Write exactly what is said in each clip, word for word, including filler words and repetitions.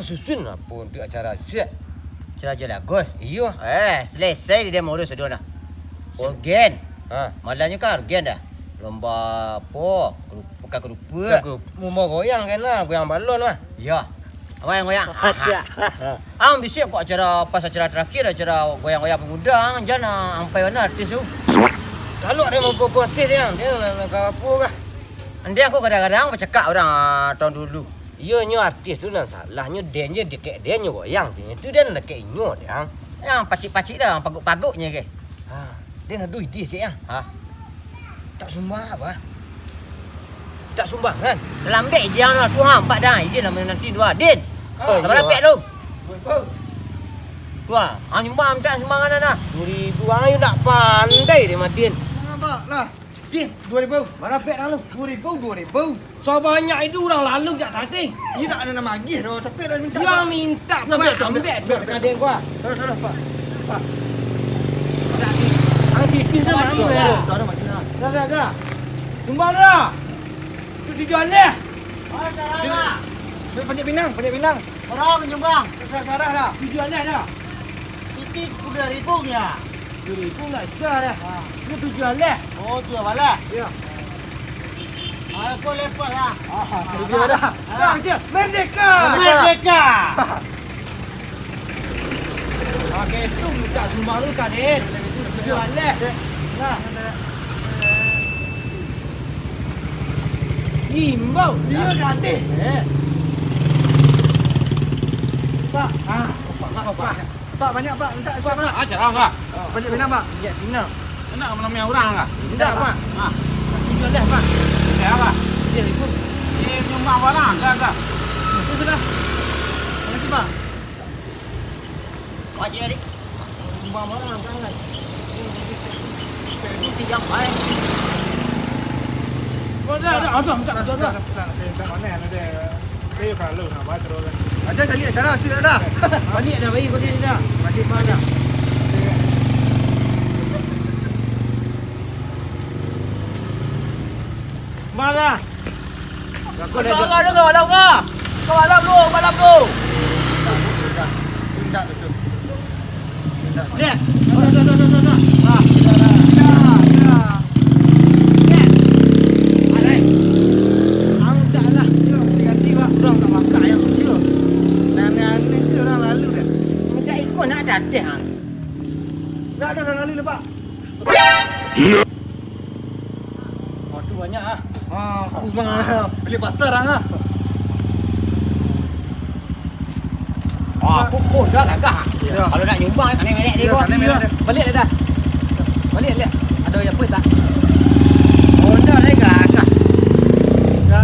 Susun apo untuak acara isuak? Acara Jual Agus? Iyo. Eh, selesai di dia mangurus sudah nah. Urgen. Ha. Malamnyo kan urgen dah. Lomba apo? Kerup-, bukan kerupa. Bukan kerupa. Lomba goyang kan lah, goyang balon lah. Iyo. Apo nan goyang? Apo bisuak kok acara, pas acara terakhir, acara goyang-goyang pemuda, ang jan, ah, ampai bana artis tu. Kalau dia mampu-mampu artis dia, dia nak, nak apo kah? Andiang ko kadang-kadang bacakak urang, ah, taun dulu. Iyo, nyo artis tu nan salah, nyo den je dakek den, nyo goyang je. Tu den dakek inyo, den. Yang pacik-pacik dah, yang paguk-paguknyo ke. Ha, den ado ide, cek, yang. Ha. Tak sumbang apa? Tak sumbang, kan? Talambek ide ang tu, ha, ampat dah. Ide lah nanti dua, din. Ha, lah barapek tu. Dua ribu. Dua. Ha, nyumbang, mintak sumbangan dah. Dua ribu, ayo nak pandai deh, Madin. Nampak lah. Din, dua ribu. Mana pek dah lu? Dua ribu, dua ribu. Sabanyak itu urang lalu jak tadi. Indak ado nan magiah doh, tapi dah minta. Yang minta, Pak, ambek, ambek, ambek. Taruh, taruh, Pak. Pak. Dah, dah, dah. Sumbang dah. Tu tujuan dia. Duit Panjak Pinang, Panjak Pinang. Bara manyumbang? Tasarah dah. Tujuan dia dah. Titih sapuluah ribu nyo. Tujuah ribu lah bisa dah. Ha. Itu tujuan dah. Oh, tujuan baleh. Iyo. Ah, kau lepas lah. Ah, tujuan dah. Ah. Dah, je. Merdeka! Merdeka! Pakai tu minta sumbang tu, Kadin. Tujuan baleh. Nah. Imbau. Iyo, Kadin. Eh. Pak. Ah, Pak, Pak, Pak. Pak, banyak, Pak. Minta, Pak, Pak. Ah, carang lah. Panjak Pinang, Pak. Panjak Pinang. Indak manamiah urang lah. Indak, Pak. Ah. Tujuan dah, Pak. Tujuan apa? Tujuan itu. Ini nyumbang barang, dah, dah. Itu sudah. Makasih, Pak. Makasih, Adik. Nyumbang barang, jangan. Itu si Jam, baik. Oh, dah, dah, dah, minta, dah, dah, dah. Minta mana, ada. Aja cari acara sini dah. Balik dah, baik kau dia dah. Balik mana? Mana? Kau dah, kau dah, kau dah, kau dah, kau dah, kau dah, kau dah. Liek. Tuh, tuh, tuh, tuh, tuh, tuh. Ah, sudah, sudah, sudah. Liek. Alai. Ang tak lah. Yo, ganti, Pak. Urang tak makan ayam tu. Aneh-aneh tu urang lalu dah. Minta ikut nak datang. Ndak ada dah lalu, Pak. Waktu banyak ah. Ah, aku bang, beli pasar ah. Ah, aku pun dah gagah. Ya. Kalau nak nyumbang, tanah merek dia. Ya, tanah merek dia. Balik dah. Balik, balik. Ada yang apa tak? Honda dia gagah. Ya.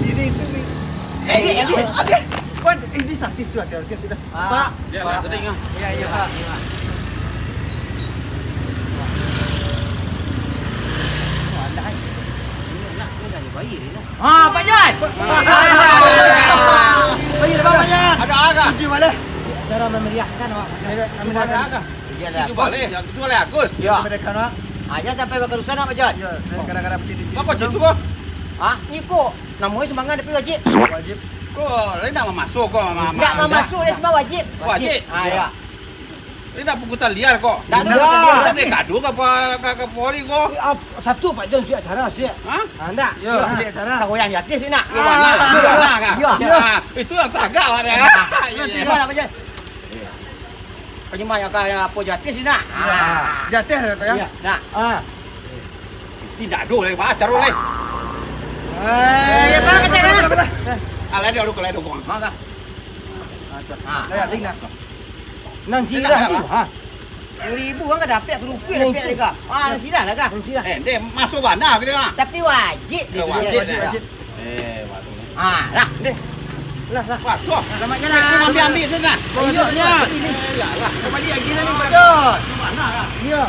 Ini, ini, ini. Eh, eh, eh, eh. Wan, eh, di sakit tu ada orkes sudah. Ah. Pak. Dia nak tadi ngah. Ya, ya, Pak. Ah, Pak Jon. Bayar, Pak Jon. Ada apa? Tujuh baleh. Cara memeriahkan awak. Tujuh baleh. Iya, dah. Tujuh baleh. Yang tujuh baleh Agus. Ya. Memeriahkan awak. Ah, jangan sampai bakarusan, Pak Jon. Ya, gara-gara peti-peti. Apa gitu, Bang? Ah, iko. Namonyo sumbangan tapi wajib. Wajib. Ko lain nak mamasuak ko, ma-, ma-, Ndak mamasuak, dia cuma wajib. Wajib. Ah, ya. Ini nak pungutan liar ko. Ndak ada pungutan liar. Ini gaduh ka pa-, ka, ka poli ko. Eh, ap-, satu Pak Jon siap acara, siap. Hah? Ah, ndak. Yo, siap acara. Ka goyang di atas ni nak. Yo, mana? Ah. Yo, mana? Yo. Ah, itu yang tagak lah dia. Ah, nanti mana, Pak Jon? Panyumbang yang ka, yang apo, jatis ni nak. Ah. Jatis ada, Pak, ya? Iya. Nak. Ah. Tidak ada lagi, Pak. Caro lagi. Eh, ya, Pak, kata dia. Alah, dia ada kalau ada uang. Mangga. Ah, tu. Ah. Dah, ya, tinggal. Nan sirah tu, ha? Dua ribu kan ka dapek, ka rupiah dapek deh, ka. Ah, nan sirah lah, ka. Nan sirah. Eh, deh, masuk bana ke dia, ha? Tapi wajib deh. Eh, wajib, wajib, wajib. Eh, waduh. Ah, lah. Deh. Lah, lah. Waduh. Selamat jalan. Eh, ambil-ambil sana. Iyo, nya. Eh, iyalah. Kembali lagi lah ni, Pak Jon. Mana lah? Iya.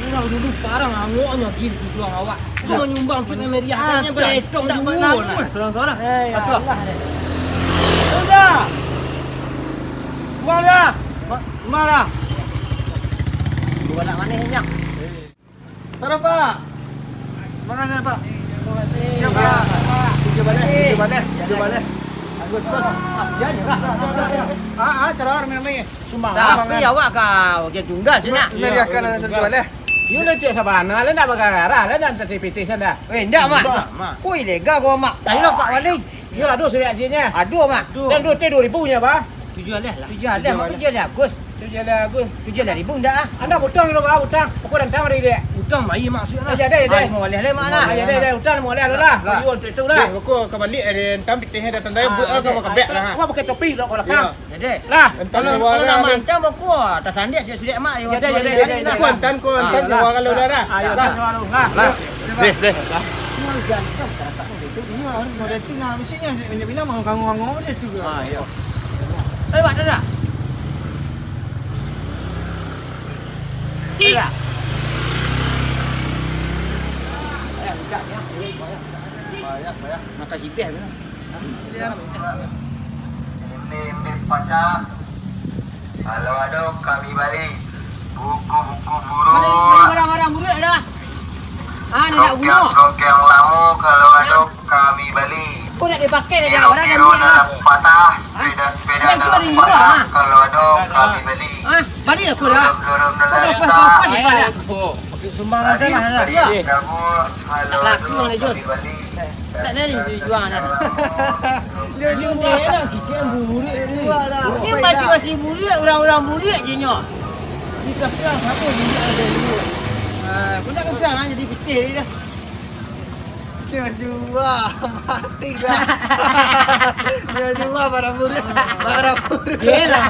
Urang dulu parang angoknyo gin tujuan awak. Itu manyumbang tu memang dia. Ah, hanya beredong tak dulu, nak. Sorang-sorang. Eh, ya Allah, deh. Udah. Kemana? Ma-, kemana? Dua anak manisnya. Taruh, Pak. Makasih, Pak. Terima kasih. Ya, Pak. Tujuh baleh, tujuh baleh, tujuh baleh. Ah, ah, cara rami-rami. Sumbang. Tapi awak ka bagian tunggal sinan. Meriahkan anak tunggal, eh. Iyo lah, cek sabana lah, nak bagarah lah, nak tasik pitih sinan dah. Eh, indak, Mak. Indak, Mak. Ui, lega ko, Mak. Tadi lo Pak Wali. Iyo, ado surat sinyo. Ado, Mak. Ado. Dan duit tu duo ribu nyo, Bah. Tujuah aleh lah. Tujuah aleh, Mak. Tujuah aleh Agus. Tujuah aleh Agus. Tujuah aleh ribu ndak, ah? Anda utang dulu, Bah, utang. Pokok rantang hari dek. Utang bayi maksudnyo. Eh, jadi, jadi. Ah, limo aleh lah, Mak, lah. Ah, jadi, jadi. Utang limo aleh dulu lah. Lah. Tujuah untuk itu lah. Dek, pokok ka baliak dari entah pitih dah tandai buat ah, ka bakabek lah. Apa pakai topi lo kalau kang? Jadi. Lah. Kalau, kalau nak mantang, bako, tasandiak sudah-sudah, Mak. Jadi, jadi, jadi, jadi. Kuantan, kuantan, sewa kalau dah, dah. Ayo, dah, sewa dulu, lah. Lah. Deh, deh. Ini harus ganti, kan, tak dapat model tu. Ini harus model tu, nah, mestinya minyak-minyak mau ngangau-ngangau dia tu. Ah, iya. Lewat dah, dah. Dah. Eh, budak ni, ah. Payah, payah. Makan sipeh tu. Ini, ini pacah. Kalau ado kami bali. Buku-buku buruak. Bali, bali barang-barang buruak dah. Ah, ni nak bunuh. Rongkiang-rongkiang lamo kalau ado kami bali. Kau nak dipakai dah, orang dah. Piro-piro dalam patah, sepeda-sepeda dalam patah, kalau ado kami bali. Ah, bali lah kau dah. Kau terlepas, terlepas je kau dah. Sumbangan salah lah. Iya. Tak laku lah, Jun. Tak ada ni, dia jual dah. Dia jual. Dia lah, kicik burik ni. Dia masih-masih burik, orang-orang burik je nyo. Ni kasihan, siapa burik ada dulu? Ah, kau nak usah, ah, jadi pitih tadi dah. Dia jual, mati dah. Dia jual barang burik, barang burik. Dia lah.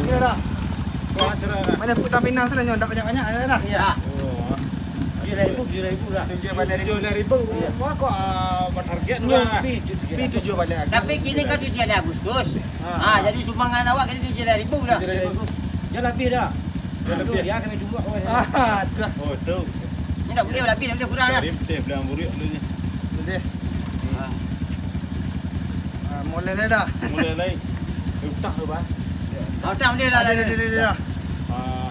Iyo dah. Banyak putang pinang sajo nyo, ndak banyak-banyak dah. Iyo. Oh. Tujuah ribu, tujuah ribu lah. Tujuah baleh ribu. Tujuah baleh ribu. Iyo. Wah, kok, ah, batarget urang, ah. Tapi tujuah baleh Agustus. Tapi kini kan tujuah baleh Agustus. Ah. Ah, jadi sumbangan awak kini tujuah baleh ribu dah. Tujuah baleh ribu. Jan labiah dah. Jan labiah. Jan kami duo awak. Ah, tu. Oh, tu. Ni ndak buliah labiah, ndak buliah kurang dah. Cari pitih, bali buruak dulu ni. Pitih. Ah. Ah, mulai lai dah. Mulai lai. Utang tu, Bang. Ah, utang dia dah. Ada, ada, ada, ada. Ah.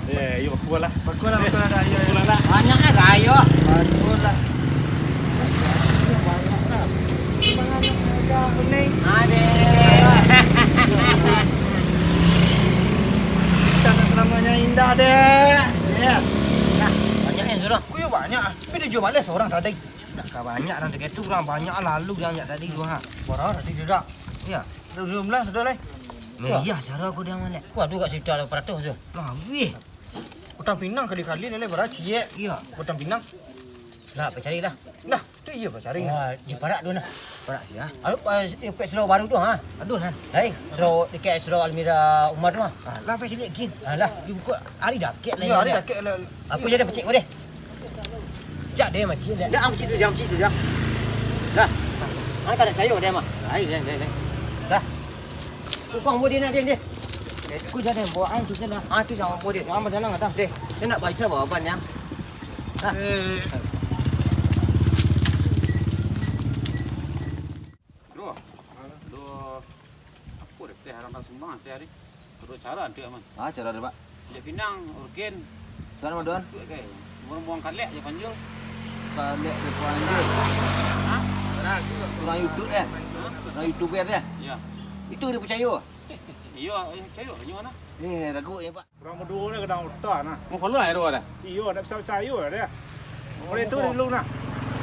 Eh, iyo, bakulah. Bakulah, bakulah dah. Iyo, iyo. Bakulah lah. Banyak lah, ayo. Bakulah. Banyak lah. Banyak lah. Ada. Kita tak selamanya indah, dek. Ya. Nah, banyak yang sudah. Kuyo banyak. Tapi tujuah baleh seorang tadi. Dah ka banyak urang dekat tu, urang banyak lalu urang jak tadi tu, ha. Bara tadi tu dah? Iyo. Duo belas sudah lai. Meriah cara aku dah malek. Wah, tu kat situ ada peratus tu. Nah, wih. Batang pinang kali-kali ni lai bara ciek. Iyo. Batang pinang. Lah, pacari lah. Dah, tu iyo pacari. Wah, di parak tu nah. Parak siah. Aduh, pas dekat surau baru tu, ha. Aduh, nah. Lai, surau dekat surau Almira Umar tu, ha. Ah, lah, pai caliak kin. Alah, di buku hari dakek lah. Iyo, hari dakek lah. Aku jadi pacik kau deh. Jak deh, macik deh. Dah, pacik tu, dah, pacik tu, dah. Dah. Mana kada cayo deh, mah? Lai, lai, lai, lai. Dah. Tukang buat dia nak dia, dia. Eh, aku jadi buat ang tu je lah. Ah, tu jangan buat dia. Jangan berjalan atas. Deh, dia nak baisa bawa ban yang. Dah. Eh. Aduh. Aduh. Apo dek teh harang tak sumbang teh hari? Aduh, cara tu aman. Ah, cara ada, Pak. Caliak pinang, urgen. Sudah, Madon? Buat ke? Buang-buang kalek je panjul. Kalek je panjul. Hah? Urang YouTube, eh? Hah? Urang YouTuber, eh? Iyo. Itu dia percaya? Iyo, eh, percaya, percaya mana? Eh, ragu ya, Pak. Urang baduo ni kadang utak nah. Mau follow aja dua dah? Iyo, ndak bisa percaya dia. Mulai tu dulu nah.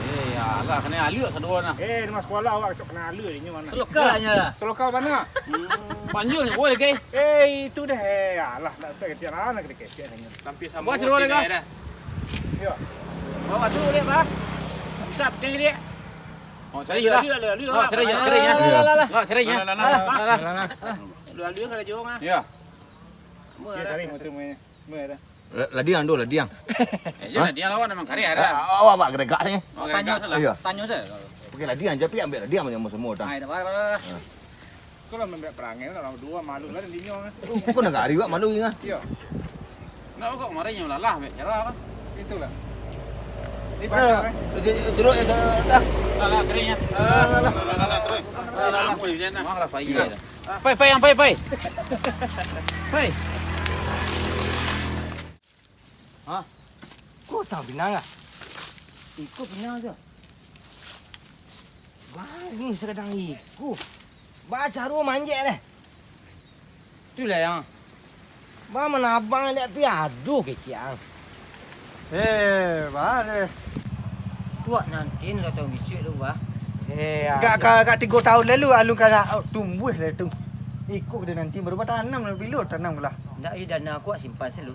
Eh, ya lah, kena aluk sadua nah. Eh, di sekolah awak cok kena aluk inyo mana? Seloka nya lah. Seloka mana? Hmm, panjang je boleh ke? Eh, itu deh. Eh, alah, ndak ada kecil lah, nak kecil dengan. Tapi sama. Buat seluar dah. Yo. Bawa tu boleh bah? Kita pergi dia. Oh, cari lah. Cari, cari, cari. Oh, cari ya, cari ya. Lah, lah, lah. Lah, cari ya. Lah, lah, lah. Lah, lah, lah. Dua dua kada jauh ah. Ya. Dia cari motor main. Main dah. Ladiang tu, ladiang. Eh, jangan dia lawan memang karya ada. Awak, awak geregak sini. Oh, geregak salah. Iya. Tanya saja. Pakai ladiang je, tapi ambil ladiang macam semua dah. Ah, tak apa, tak apa. Kalau ambil perangai lah, dua malu lah dinyo. Kau nak gari buat malu ingat. Iya. Tahu kok kemarin yang lalah, mek cara kan? Itulah. Ini pacar, eh. Jeruk ya, dah. Lah, lah, kering ya. Lah, lah, lah, lah, terus. Lah, lah, lah. Boleh hujan dah. Wah, lah, pai dah. Pai, pai, yang pai, pai. Pai. Ha? Ko tau pinang ah? Iko pinang tu. Baru sakadang iko. Bacaro manjek deh. Itulah yang. Ba manabang dek pi ado kecek ang. Eh, ba deh. Tuak nanti lah taun bisuak tu, bah. Eh, agak, agak tigo taun lalu alun ka nak tumbuah lah tu. Iko dah nanti baru batanam lah, bilo tanam lah. Ndak, eh, dana aku awak simpan selu.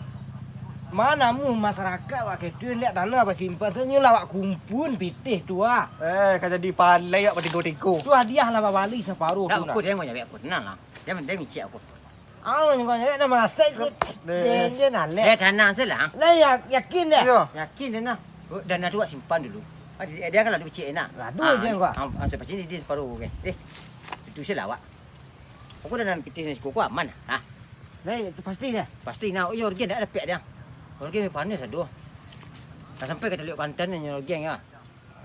Manamu masarakaik awak kecek tu, liak tanah basimpan, sanyo lah awak kumpun pitih tu ah. Eh, ka jadi palai awak batigo-tigo. Tu hadiah lah babali saparuh tu nah. Aku dia mau nyabik aku, tenang lah. Dia, dia micik aku. Ah, kau nyabik dah marasai ku. Deh. Deh, deh, nah, lek. Eh, tenang saja lah. Lah, ya-, yakin deh? Iyo. Yakin deh nah. Oh, dana tu awak simpan dulu. Ah, dia, dia kan lah tu picik nak. Lah, tu je kau. Ah, ah, pacik ni dia saparuh, okey. Eh, itu saja lah awak. Aku dah nan pitih nan siko ko aman, ha? Lai, tu pasti dah. Pasti nah, oh, yo, Orgen dak dapek dah. Orgen panas aduh. Dah sampai ka taliuk kantan nyo Orgen ya.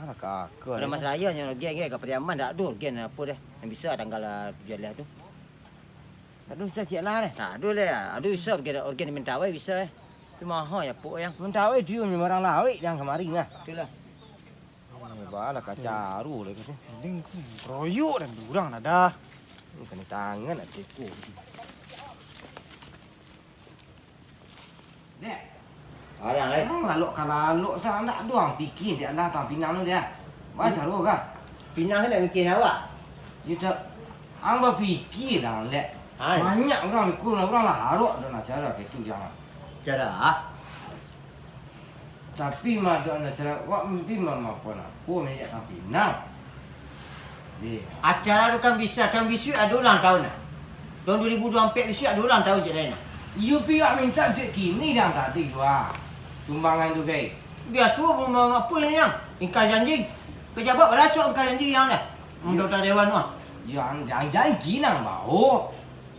Alah, kaka. Dah Mas Raya nyo Orgen ke, ka Pariaman dak ado Orgen apo dah. Nan bisa tanggal, ah, tujuh belas tu. Dak ado bisa cek lah deh. Tak ado lah. Ado bisa Orgen, Orgen Mentawai bisa, eh. Tapi maha ya pok yang. Mentawai dia memang orang lawik yang kemarin lah. Itulah. Eh, balah kacaro lah kata. Mending royok dan durang lah dah. Ini kena tangan nak teko. Dek. Arang lai. Ang lalok ka lalok sa, ndak ado ang pikia dek lah tang pinang tu dek. Bacaro ka? Pinang tu nak mikia awak. Yo tak. Ang bapikia dah lek. Ai. Banyak urang ikut urang lah harok dan acara kaitu jangan. Cara? Tapi mah ado acara, wak mimpi mah mapo napo minyak ka pinang. Deh. Acara tu kan bisa, taun bisuak ado ulang taun nah. Taun dua ribu dua puluh empat bisuak ado ulang taun cek lain nah. Iyo pi wak minta untuak kini dah tadi tu ah. Sumbangan tu gai. Biaso ma-, ma-, apo ini yang? Ingkar janji. Pejabat balacok ingkar janji yang dah. Anggota dewan tu ah. Yang jan-, janji nang bao.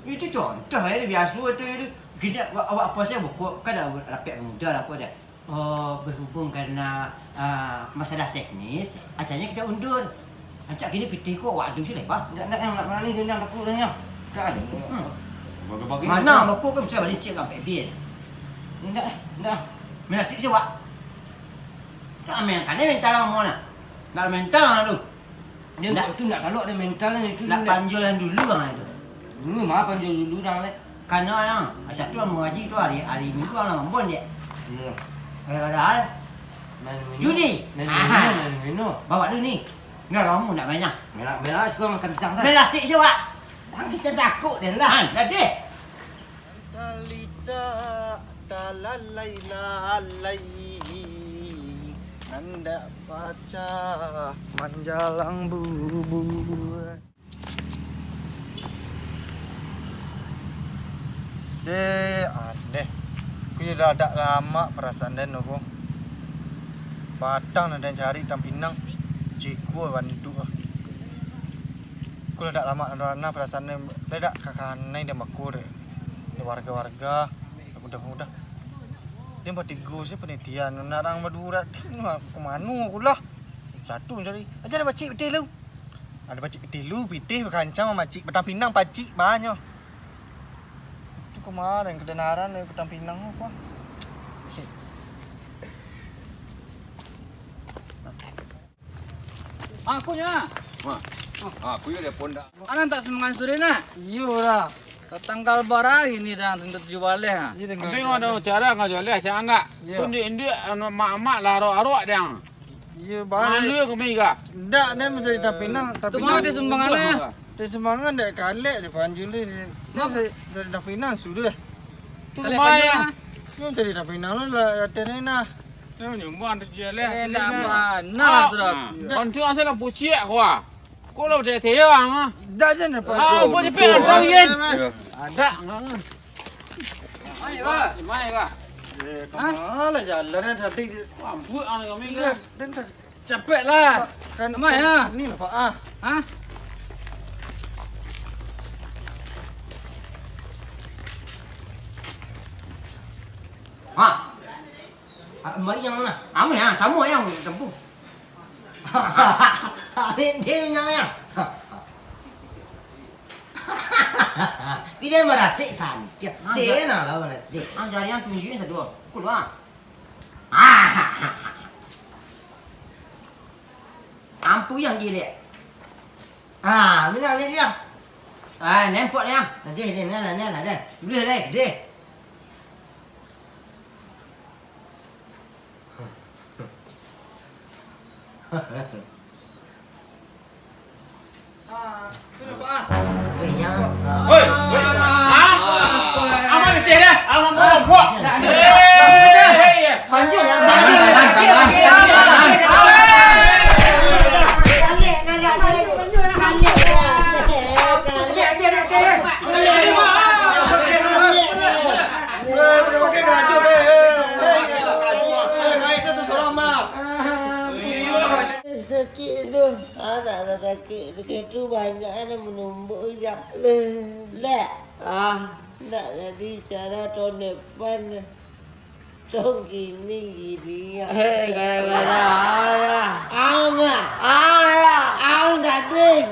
Itu contoh ya biaso tu itu. Kini awak, awak apo sajo bukuk, kan dah rapek pemuda lah apo dah. Oh, berhubung karena, ah, masalah teknis, acaranya kita undur. Rancak kini pitih ko awak adu si lebar. Ndak, ndak, yang ndak barani, dia yang takut dia yang. Ndak ada. Hmm. Bagi-bagi. Mana bukuk kan bisa balincik sampai bin. Ndak, eh, ndak. Menasik si awak. Ndak main kan, eh, mental lamo nah. Ndak mental lah tu. Dia ndak, tu ndak talok dia mental ni tu. Ndak panjulan dulu lah tu. Dulu mah panjul dulu dah leh. Karena yang satu lah mengaji tu hari, hari Minggu lah mambon je. Iya. Padahal judi. Main minum, main minum. Bawa dulu ni. Ndak lamo ndak banyak. Merah, merah suka makan pisang sah. Belasik si awak. Bang kita takut dia lah. Han, dah deh. Talita talalai-lalai, nan dak pacah manjalang bubur. Deh, aneh. Ku yo lah dak lamak parasaan den tu, ko. Batang nan den cari tang pinang, ciko bantuak. Ku lah dak lamak nan parasaan den, dak kakanai den bako dek. Dek warga-warga, pemuda-pemuda. Den batigo se panitian, nan arang baduo dak, ka mano ku lah. Satu cari. Aja den bacik pitih lu. Ado pacik pitih lu, pitih bakancang mamacik, batang pinang pacik banyo. Tu kamarin kadangaran dari batang pinang tu, kuah. Aku nyo. Wah. Aku yo dia pondak. Anak tak semangat sore nak? Iyo lah. Tanggal bara ini dah, tanggal tujuh baleh ah. Iyo, tanggal tujuh baleh. Tapi ado cara ngau jualeh siang nak. Iyo. Tu indik-indik, anu, mak-mak lah arok-arok dang. Iyo, bahaya. Malu kami ka. Ndak, dia mesti di tapinang, tu tapinang. Mau di sumbangan eh. Di sumbangan dek kalek di panjul ni. Dia mesti di tapinang sudah. Tu kalek lumayan. Dia mesti di tapinang lu lah, latihan ni nah. Dia nyumbang tu je lah. Eh, ndak mana, ah, tu dah. Bantu asal lah puciak kau ah. Kau lah dia teyang ah. Ndak je nampak. Ah, apa je pe ada yen. Ada. Mai, Pak. Mai, Pak. Eh, kemana jalan tadi? Ambek anak kami kan. Capek lah. Kan, mai, ah. Ni lah, Pak, ah. Hah? Ha. Ah, bayang lah. Amo yang samo yang tempuh. Ambil dia yang yang. Tapi dia merasik santiap. Ah, dia enggak. Nah lah merasik. Ah, jari yang tunjukin satu. Pukul lah. Ah. Ampu yang gilek. Ah, minang ni dia. Ah, nempok dia. Nanti dia, ni lah, ni lah, dia. Boleh, deh. Deh. Ah, tu nampak ah. Weh, yang. Woi, woi. Ah, aman betul dah. Aman bodoh. Hei, hei, hei. Panjang, ya. Tangan, tangan, tangan, tangan. Sakik tu. Anak sakik tu. Kek tu banyak lah menumbuk ijak. Leh. Ah. Nak jadi cara tahun depan. Tahun kini gini ya. Eh, gara-gara Allah. Anak. Allah. Ang gading.